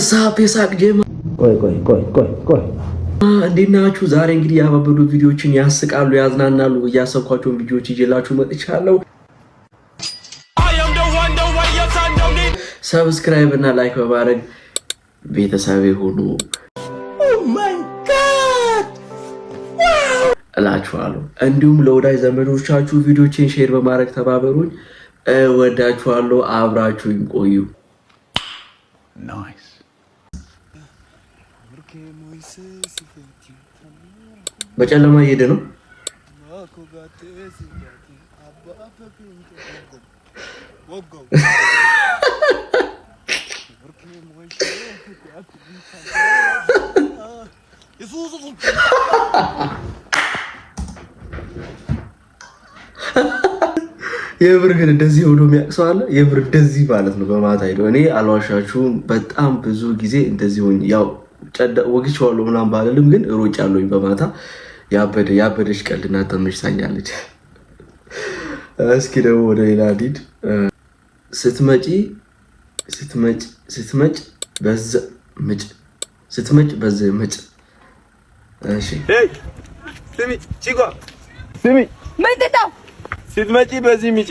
What's up የሳቅ ጀማ? ቆይ ቆይ ቆይ ቆይ ቆይ። እንዴት ናችሁ? ዛሬ እንግዲህ ያበዱ ቪዲዮዎችን፣ ያስቃሉ፣ ያዝናናሉ እያሰብኳቸውን ቪዲዮዎች ይዤላችሁ መጥቻለሁ። Subscribe እና like በማድረግ ቤተሰብ የሆኑ እላችኋለሁ። እንዲሁም ለወዳጅ ዘመዶቻችሁ ቪዲዮችን share በማድረግ ተባበሩኝ። እወዳችኋለሁ። አብራችሁኝ ቆዩ። በጨለማ እየሄደ ነው። የብር ግን እንደዚህ ሆኖ የሚያውቅ ሰው አለ? የብር እንደዚህ ማለት ነው። በማታ ሄደው እኔ አልዋሻችሁም፣ በጣም ብዙ ጊዜ እንደዚህ ሆኜ ያው ወግቼዋለሁ ምናምን ባልልም ግን ሮጫለሁኝ በማታ። ያበደ ያበደች ቀልድና ተመችታኛለች። እስኪ ደግሞ ወደ ሌላ ዲድ። ስትመጪ ስትመጭ ስትመጭ በዛ ምጭ ስትመጭ በዛ ምጭ። እሺ ስሚ ቺኳ ስሚ፣ ምንድን ነው? ስትመጪ በዚህ ምጪ።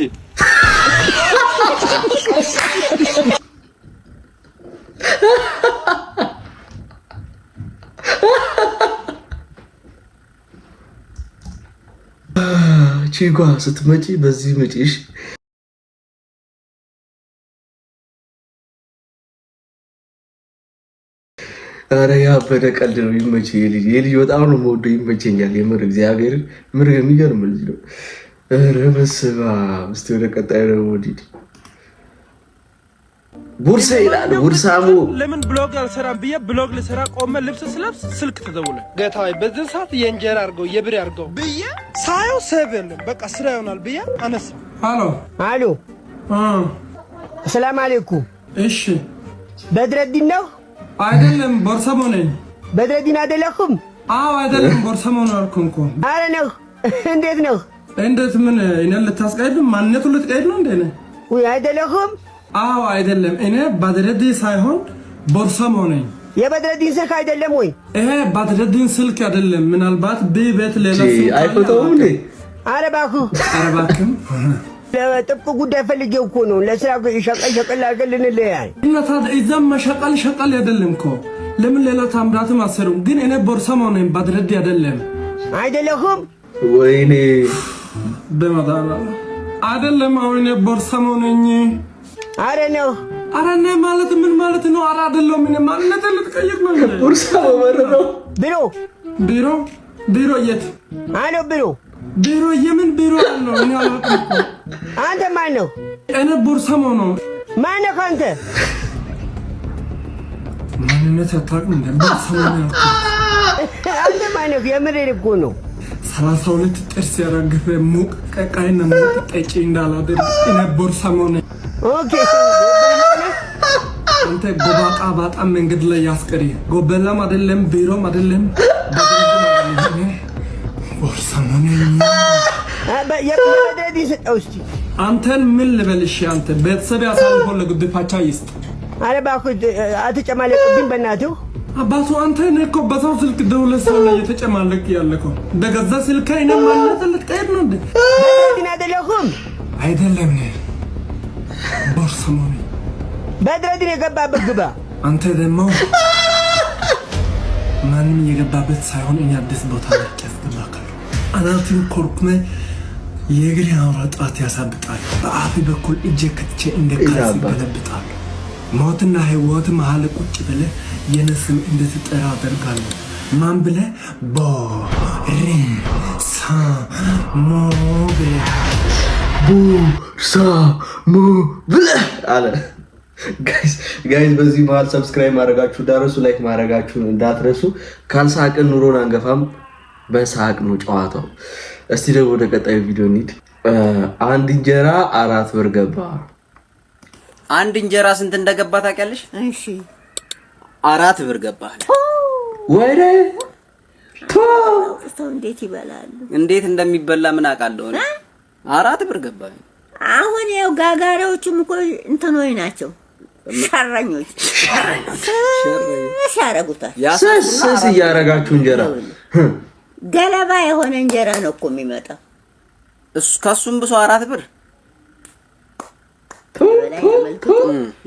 ቺኳ ስትመጪ በዚህ ምጪሽ። ኧረ ያበደ ቀልድ ነው። ይመችህ የልጅ የልጅ በጣም ነው የምወደው። ይመቸኛል። የምር እግዚአብሔርን ምር የሚገርም ልጅ ነው። ኧረ በስመ አብ። እስኪ ወደ ቀጣዩ ደግሞ እንሂድ። ቡርሳ ይላል ቡርሳሙ። ለምን ብሎግ አልሰራም ብዬ ብሎግ ልሰራ ቆመ። ልብስ ስለብስ ስልክ ተደውለ ጌታዬ፣ በዚህ ሰዓት የእንጀራ አድርገው የብር አድርገው ብዬ ሳየው save የለም። በቃ ስራ ይሆናል ብዬ አነሳ። አሎ። አሎ፣ ሰላም አለይኩም። እሺ። በድረዲን ነው? አይደለም፣ ቦርሰሞ ነኝ። በድረዲን አይደለኩም? አዎ አይደለም፣ ቦርሰሞ ነው አልኩህ እኮ። አረ ነህ፣ እንዴት ነህ? እንዴት ምን እኔን ልታስቀይድ ማንነቱን ልትቀይድ ነው እንዴ? ውይ አይደለሁም። አዎ አይደለም፣ እኔ ባድረዲን ሳይሆን ቦርሰሞ ነኝ። የበድረዲን ስልክ አይደለም ወይ? ይሄ ባድረዲን ስልክ አይደለም። ምናልባት ቤት ሌላ ስልክ አይፈተውም እንዴ? አረ እባክህ፣ አረ እባክህ፣ ለጥብቅ ጉዳይ ፈልጌው እኮ ነው። ለስራ ሸቀል ሸቀል አድርገን ልንለያይ እና ታዲያ እዛም መሸቀል ሸቀል አይደለም እኮ። ለምን ሌላ ታምራትም አሰሩም። ግን እኔ ቦርሰሞ ነኝ፣ ባድረዲ አይደለም። አይደለሁም። ወይኔ በመዳና አይደለም። አሁን እኔ ቦርሰሞ ነኝ። አረ ነው። አረ እኔ ማለት ምን ማለት ነው? አረ አይደለም። እኔ ማለት ልትቀይር ነው እንዴ? ቡርሳሙ መረረው። ቢሮ ቢሮ ቢሮ የት? አሎ ቢሮ ቢሮ የምን ቢሮ ነው? እኔ አላውቅም እኮ። አንተ ማን ነው? እኔ ቦርሰሞ ነው። ማን ነህ አንተ? ማንነት አታውቅም እንዴ? ቦርሰሞ ነው ያልኩህ። አንተ ማን ነህ? የምሬን እኮ ነው። 32 ጥርስ ያራገፈ ሙቅ ቀቃይና ሙቅ ጠጪ እንዳላደርግ እኔ ቦርሰሞ ነኝ። Okay። አንተ ጎባጣ ባጣ መንገድ ላይ ያስቀሪ። ጎበላም አይደለም ቢሮም አይደለም ቦርሰሞ ነኝ። የበድረዲን ስጠው እስኪ። አንተን ምን ልበልሽ? አንተ ቤተሰብ ያሳልፎ ለጉድፋቻ ይስጥ። አረ እባክህ አትጨማለቅብኝ በእናትህ። አባቱ አንተ እኔ እኮ በሰው ስልክ ደውለህ ሰው ላይ እየተጨማለቅ ያለከው በገዛ ስልክ እኔ ማለት ልትቀይር ነው እንዴ? በድረዲን አይደለሁም። አይደለም፣ እኔ ቦርሰሞ ነኝ። በድረዲን የገባበት ግባ። አንተ ደግሞ ማንም የገባበት ሳይሆን እኔ አዲስ ቦታ ላይ ያስገባካለሁ። አናትን ኮርኩመ የእግሬን አውራ ጣት ያሳብጣል። በአፌ በኩል እጄ ከትቼ እንደ ካልሲ ገለብጣለሁ። ሞትና ህይወት መሀል ቁጭ ብለህ የኔ ስም እንድትጠራ አደርጋለሁ። ማን ብለህ? ቦርሳሞ ብለህ። ቡርሳሙ ብለህ አለ። Guys guys፣ በዚህ መሀል subscribe ማድረጋችሁ እንዳትረሱ፣ like ማድረጋችሁን እንዳትረሱ። ካልሳቅን ኑሮን አንገፋም። በሳቅ ነው ጨዋታው። እስቲ ደግሞ ወደ ቀጣዩ ቪዲዮ እንሂድ። አንድ እንጀራ 4 ብር ገባ። አንድ እንጀራ ስንት እንደገባ ታውቂያለሽ? እሺ። 4 ብር ገባ። ወይኔ! ሰው እንዴት ይበላሉ? እንዴት እንደሚበላ ምን አውቃለሁ እኔ። 4 ብር ገባ። አሁን ያው ጋጋሪዎቹም እኮ እንትኖች ናቸው። ሸረኞች ስስ ያደርጉታል። ስስ ስስ እያረጋችሁ እንጀራ። ገለባ የሆነ እንጀራ ነው እኮ የሚመጣው። እሱ ከሱም ብሶ 4 ብር። የበላይ አመልክቶ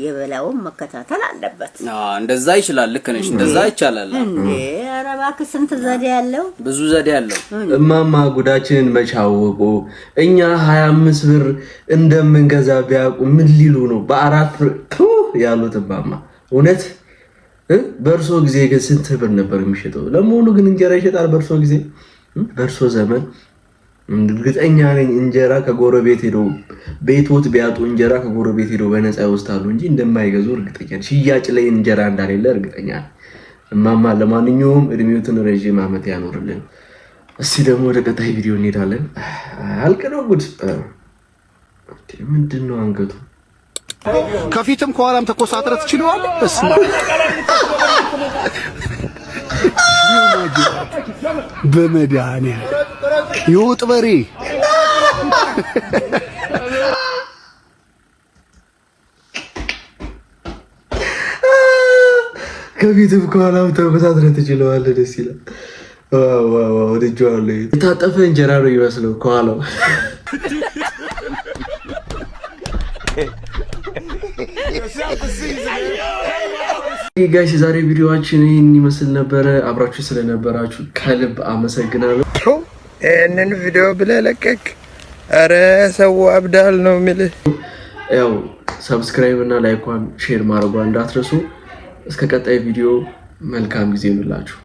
የበላውን መከታተል አለበት። አዎ፣ እንደዛ ይችላል። ልክ ነሽ። እንደዛ ይቻላል። እንዴ፣ ኧረ እባክህ፣ ስንት ዘዴ ያለው። ብዙ ዘዴ አለው። እማማ ጉዳችንን መች አወቁ? እኛ 25 ብር እንደምንገዛ ቢያውቁ ምን ሊሉ ነው? በ4 ብር ቱ ያሉት እማማ እውነት እ? በእርሶ ጊዜ ግን ስንት ብር ነበር የሚሸጠው? ለመሆኑ ግን እንጀራ ይሸጣል በእርሶ ጊዜ? በእርሶ ዘመን? እርግጠኛ ነኝ እንጀራ ከጎረቤት ሄደው፣ ቤቶት ቢያጡ እንጀራ ከጎረቤት ሄደው በነፃ ይወስዳሉ እንጂ እንደማይገዙ እርግጠኛ ነኝ። ሽያጭ ላይ እንጀራ እንዳሌለ እርግጠኛ ነኝ። እማማ ለማንኛውም እድሜዎትን ረዥም ዓመት ያኖርልን። እስቲ ደግሞ ወደ ቀጣይ ቪዲዮ እንሄዳለን። አልቅ ነው ጉድ። ምንድን ነው አንገቱ? ከፊትም ከኋላም ተኮሳትረህ ትችለዋለህ። እስማ በመድኃኒዓለም የወጥ በሬ። ከፊትም ከኋላም ተኮሳትረህ ትችለዋለህ። ደስ ይላል። Wow wow wow! ወድጄዋለሁ። የታጠፈ እንጀራ ነው ይመስለው ከኋላው። Guys፣ የዛሬ ቪዲዮአችን ይህን ይመስል ነበረ። አብራችሁ ስለነበራችሁ ከልብ አመሰግናለሁ። ይህንን ቪዲዮ ብለህ ለቀቅ። ኧረ ሰው አብዳል ነው የሚልህ። ያው subscribe እና like ኳን share ማድረጓን እንዳትረሱ። እስከ ቀጣይ ቪዲዮ መልካም ጊዜ ይሁንላችሁ።